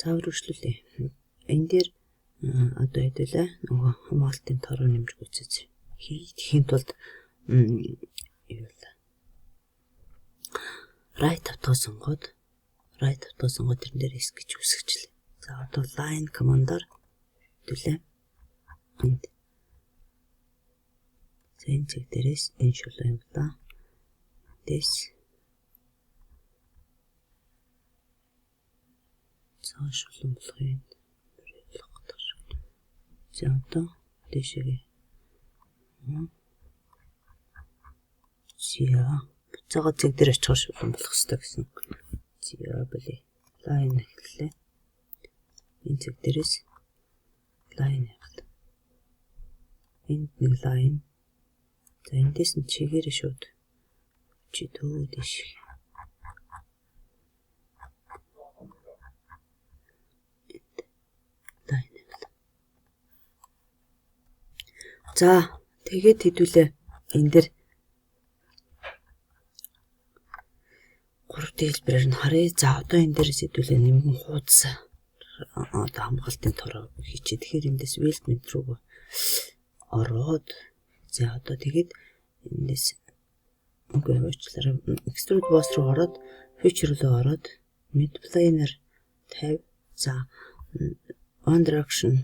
За үргэлжлүүлье. Энэ дээр одоо хэдүүлээ нөгөө хамгаалтын тороо нэмж гүйцэж хийхийн тулд юу вэ? Right автоо сонгоод right автоо сонгоод тэрэн дээр sketch үүсгэжлээ. За одоо line командаар хэдүүлээ. Энд. За энэ цэг дээрээс энэ шулуун юм да. Дэс цагаан шулуун болох юм. Болох гэдэг шиг. За одоо дээшээгээ. За буцаага цэг дээр очихоор шулуун болох ёстой гэсэн. За болий. Line эхэллээ. Энэ цэг дээрээс line явал. Энд нэг line. За эндээс нь чигээрээ шууд чи дөө дээш. Line явал. За тэгээд хэдүүлээ энэ дээр 3D хэлбэрээр нь харъя. За одоо энэ дээрээс хэдүүлээ нэмгэн хуудас одоо хамгаалтын тороо хийчихье. Тэгэхээр эндээс weldment рүү ороод за одоо тэгээд эндээс үгүй уучлаарай. Extrude boss руу ороод feature руу ороод mid planar 50 за one direction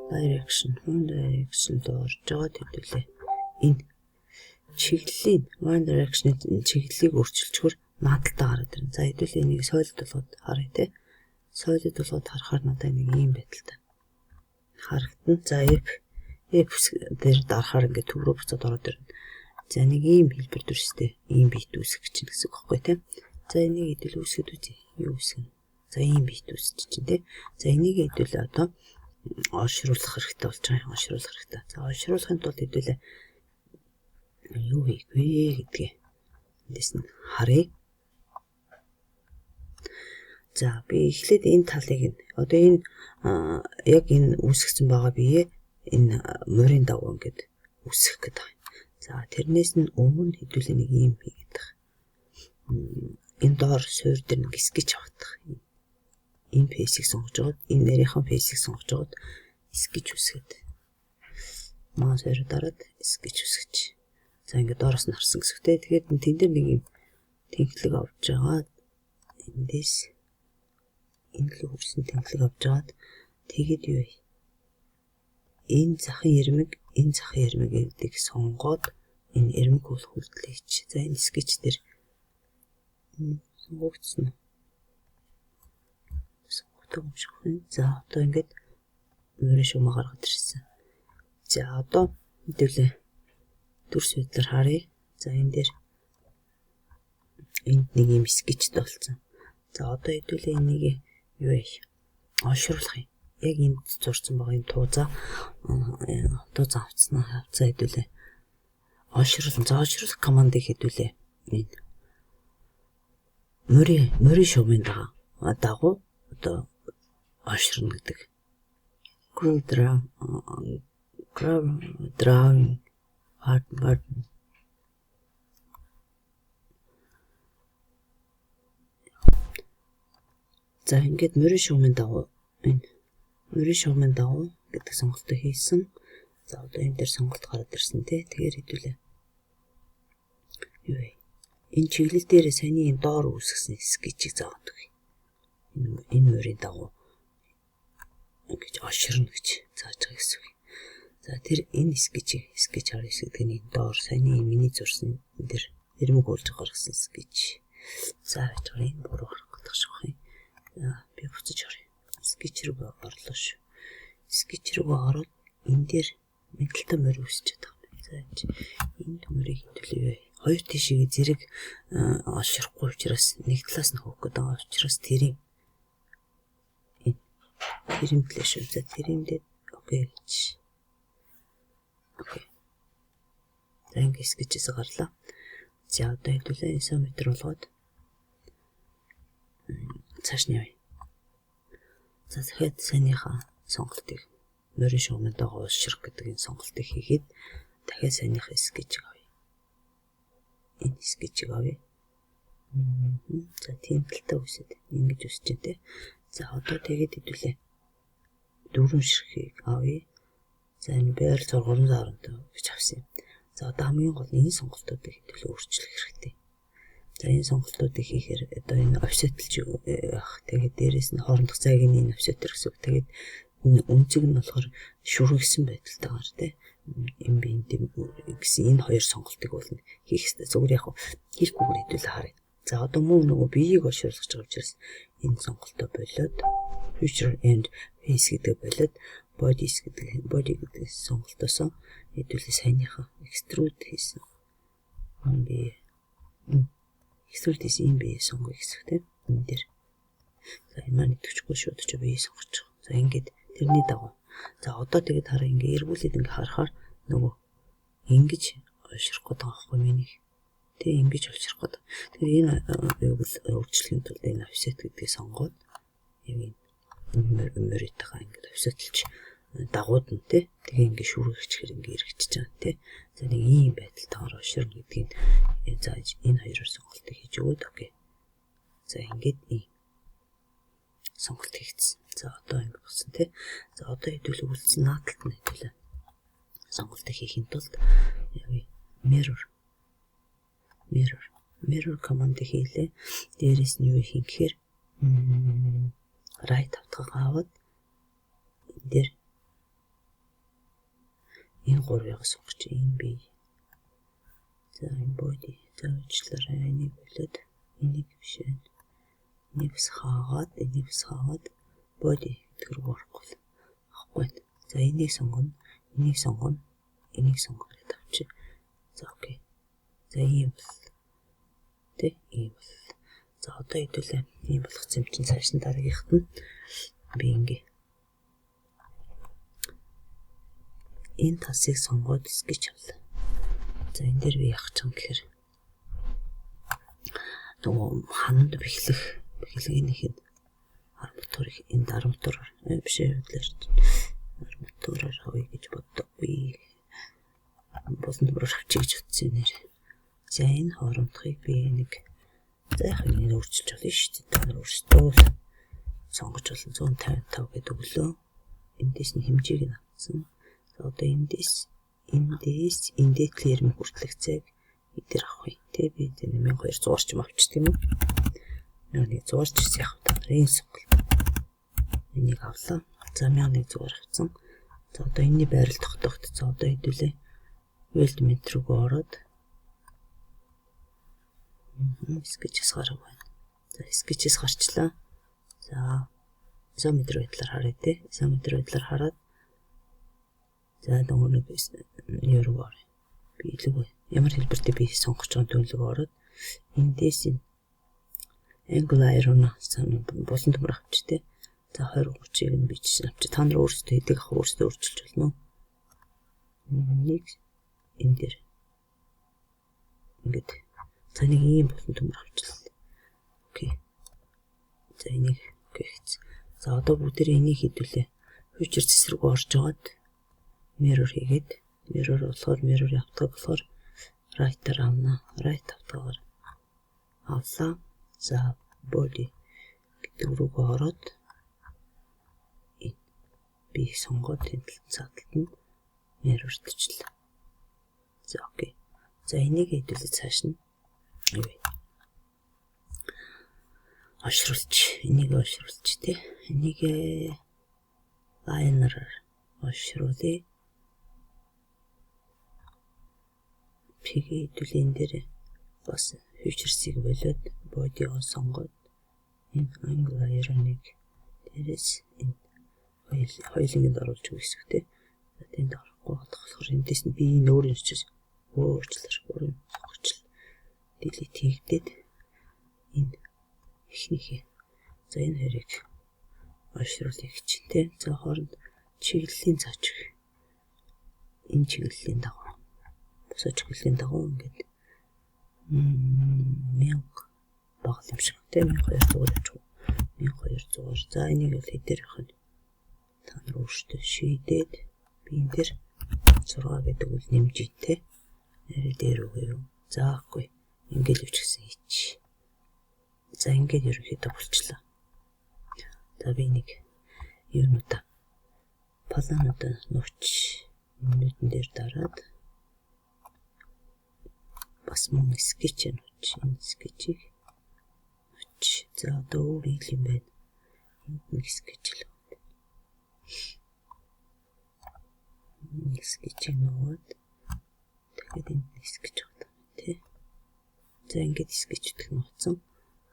direction one direction руу орж байгаа хэдүүлээ. Энэ чиглэлийн one direction-ы чиглэлийг өөрчилчхөр наадaltaа гараад ирнэ. За хэдүүлээ энийг solid болгоод харъя те. Solid болгоод харахаар надад нэг ийм байдалтай харагдана. За F дээр дарахаар ингээд төв рүү буцаад ороод ирнэ. За нэг ийм хэлбэр дүрстэй ийм бит үүсгэх чинь гэсэн үг байхгүй те. За энийг хэдүүл үүсгэд үзье. Юу үүсгэнэ? За ийм бит үүсэж чинь те. За энийг хэдүүл одоо олшруулах хэрэгтэй болж байгаа юм. Олшруулах хэрэгтэй. За олшруулахын тулд хэдүүлээ юу хийх вэ гэдгээ эндээс нь харъя. За би эхлээд энэ талыг нь одоо энэ яг энэ үүсгэсэн байгаа бие энэ морин дагуу ингээд үүсгэх гэдэг юм. За тэрнээс нь өмнө хэдүүлээ нэг ийм хийгээд байгаа. Энэ доор суур дээр нэг скетч авах. Энэ фейсийг сонгож аваад энэ нарийнхан фейсийг сонгож аваад скетч үүсгээд маус хоёроо дараад скетч үүсгэж. За ингээд доороос нь харсан гэсэн үг те. Тэгэхээр тэн дээр нэг юм тэнхлэг авч байгаа. Эндээс энэ л хөрсөн тэнхлэг авч агаад тэгээд юу вэ? Энэ захын ирмэг, энэ захын ирмэг гэдгийг сонгоод энэ ирмэг болох үйлдэл хийчих. За энэ скетч дээр сонгогдсон уу? Сонгогдох юм шиг байна. За одоо ингээд мөрийн шугамаа гаргаад ирсэн. За одоо хэдүүлээ дүрс байдлаар харъя. За энэ дээр энд нэг юм скетчтэй болсон. За одоо хэдүүлээ энийг юу вэ? Олшруулах юм. Яг энд зурсан байгаа энэ туузаа авцснаа хавцаа хэдүүлээ. Олшруулсан. За олшруулах командыг хэдүүлээ. Энэ мөрийн шугамын дагуу одоо олширна гэдэг. Drawing part. За ингээд мөрийн шугамын дагуу энэ мөрийн шугамын дагуу гэдэг сонголтыг хийсэн. За одоо энэ дээр сонголт гараад ирсэн тий. Тэгэхээр хэдүүлээ. Юу вэ? Энэ чиглэл дээр саяны энэ доор үүсгэсэн скетчийг заагаад өгье. Энэ мөрийн дагуу ингэж олширно гэж зааж байгаа гэсэн үг. За тэр энэ скетчийг скетч 19 гэдэг нь доор саяны миний зурсан энэ дээр ирмэг уулж гаргасан скетч. За байж байгаа энэ буруу гарах гэдэг шиг байна. За би буцаж оръё. Скетч рүү орлоо шүү. Скетч рүү ороод энэ дээр мэдлэлтэй морь үүсэж байгаа юм. За энэ мөрийг хэдүүлээ. Хоёр тишээ зэрэг олширохгүй учраас нэг талаас нь хөөх гэдэг байгаа учраас тэрийг энэ тэрэмдлээ шүү. За тэрэмдээд окей гэж. Окей. За ингэ скетчээс гарлаа. За одоо хэдүүлээ изометр болгоод цааш нь явъя. За дахиад саяныхаа сонголтыг морин шугамын дагуу улшрах гэдэг энэ сонголтыг хийгээд дахиад саяныхаа скетчийг авъя. Энэ скетчийг авъя. За тийм талтай үсэд ингэж үсэж байна те. За одоо тэгээд хэдүүлээ дөрвөн ширхгийг авъя. За энэ байр 315 гэж авсан юм. За одоо хамгийн гол нь энэ сонголтуудыг хэдүүлээ өөрчлөх хэрэгтэй. За энэ сонголтуудыг хийхээр одоо энэ offset-лж явах. Тэгээд дээрэс нь хоорондох зайг нь энэ offset гэсэн үг. Тэгээд энэ өнцөг нь болохоор шүргсэн байдалтайгаар тий энэ би энд гэсэн энэ хоёр сонголтыг бол хийх хэрэгтэй. Зүгээр яг хийхгүйгээр хэдүүлээ харъя. За одоо мөн нөгөө биеийг олшруулах гэж байгаа учраас энэ сонголтоо болиод feature and face гэдэг болиод bodies гэдэг body гэдэг сонголтоосоо хэдүүлээ саяныхаа extrude хийсэн. Энэ би extrude хийсэн энэ бие сонгоё гэсэн тийм энэ дээр. За энэ маань идэвхгүй шууд чи бие сонгочих. За ингээд тэрний дагуу. За одоо тэгээд хараа ингээ эргүүлээд ингээ харахаар нөгөө ингэж олшрох гэдэг байгаа байхгүй миний. Тэг ингэж олшрох гэдэг. Тэгэхээр энэ юуг өөрчлөхийн тулд энэ offset гэдгийг сонгоод яг энэ мөрөйтойгоо ингээд offset-лж дагууд нь тий. Тэгээ ингээ шүргэгчээр ингээ эргэжиж байгаа тий. За нэг ийм байдалтайгаар олширно гэдгийг за энэ хоёроор сонголтыг хийж өгөөд okay. За ингээд ийм сонголт хийгдсэн. За одоо ингэ болсон тий. За одоо хэдүүлээ үлдсэн наадалт нь хэдүүлээ сонголтыг хийхин тулд яг mirror command хийлээ. Дээрээс нь юу хийх гэхээр right хавтгаа аваад энэ дээр энэ гурвыг сонгоч энэ бие. За энэ body. За уучлаарай энийг болоод энийг биш ээ. Энийг бас хаагаад энийг бас хаагаад body гэдэг рүү орохгүй. Авахгүй. За энийг сонгоно, энийг сонгоно, энийг сонгоно гэдээ авчи. За okay. За ийм бол тэ ийм бол. За одоо хэдүүлээ ийм болгоцсон юм чинь цааш нь дараагийнхт нь би ингээ энэ тасыг сонгоод sketch авлаа. За энэ дээр би яах гэж байгаа юм гэхээр нөгөө хананд бэхлэх бэхлэгийнх нь арматурыг энд арматураар биш ээ арматураар авъя гэж боддоггүй. Булан төмрөөр авчиг гэж утсан нэр. За энэ хоорондохыг би нэг за яг энэ өөрчилж болно шүү дээ. Та нар өөрсдөө л сонгож болно. 155 гэдэг өглөө. Эндээс нь хэмжээг нь авсан. За одоо эндээс эндээс клерм хүртэлх зайг эдгээр авах юм. Тэ би 1200 ч юм авчих тийм үү? 1100 ч гэсэн яг та нарын сонголт. Энийг авлаа. За 1100 авсан. За одоо энэний байрал тогтоогдсон. Одоо хэдүүлээ weldment рүү ороод sketch-с гараг байна. За sketch-с гарчлаа. За изометр байдлаар харъя те. Изометр байдлаар хараад за нөгөө нэг юу руу орё. Би илүү ямар хэлбэртэй би сонгож байгаа төлөв ороод эндээс энэ angle iron булан төмөр авч те. За 20 30-ыг нь бичсэн авч. Та нар өөрсдөө хэдийг авах өөрсдөө өөрчилж болно. Нэг энэ дээр ингээд за нэг ийм булан төмөр авчлаа. Okay. За энийг okay гэсэн. За одоо бүгдээрээ энийг хэдүүлээ. Feature зэс рүү орж жоод mirror хийгээд mirror болохоор mirror явтгаа болохоор right-аар авна. Right автгаар авлаа. За body гэдэг рүүгээ ороод энэ би сонгоод энэ цааталт нь mirror-члээ. За okay. За энийг хэдүүлээ цааш нь юу вэ? Олшруулч. Энийг олшруулч тий. Энийг liner олшруулъя. Пигээ хэдүүлээ энэ дээр бас features-ийг болиод body-го сонгоод энэ angle iron-ыг дээрээс энэ хоёуланг оруулж өгөх гэсэн үг тий. За тэнд орохгүй болохоор эндээс нь би энэ өөр юм чиж өөрчлөр өөр юм сонгочлаа. Delete хийгдээд энэ эхнийхээ за энэ хоёрыг олшруулъя гэж чинь тий. За хооронд чиглэлийн цаач энэ чиглэлийн дагуу бусад чиглэлийн дагуу ингээд 1000 багал юм шиг тий 1200 явчих. 1200. За энийг бол хэдээр явах нь та нар өөрсдөө шийдээд би энэ дээр 6 гэдэг үл нэмж ий тий. Нэрээ дээр үгүй юу. За үгүй. Ингээд л үчигсэн хийчих. За ингээд ерөнхийдөө болчлаа. За, би нэг юунуудаа, плануудаа нууч нүдэн дээр дараад бас мөн sketch нууч, энэ sketch ийг нууч. За, одоо өөр юм байна. Энд нэг sketch л байна. Нэг sketch ийг нуугаад тэгээд энд нэг sketch байгаа тий. За, ингээд sketch дэх нууцсан.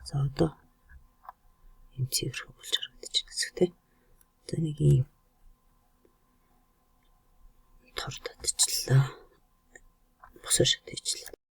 За, одоо ийм цэвэрхэн болж харагдаж байна гэсэн тий. За, нэг ийм тор татчихлаа. Босоо шат хийчлээ.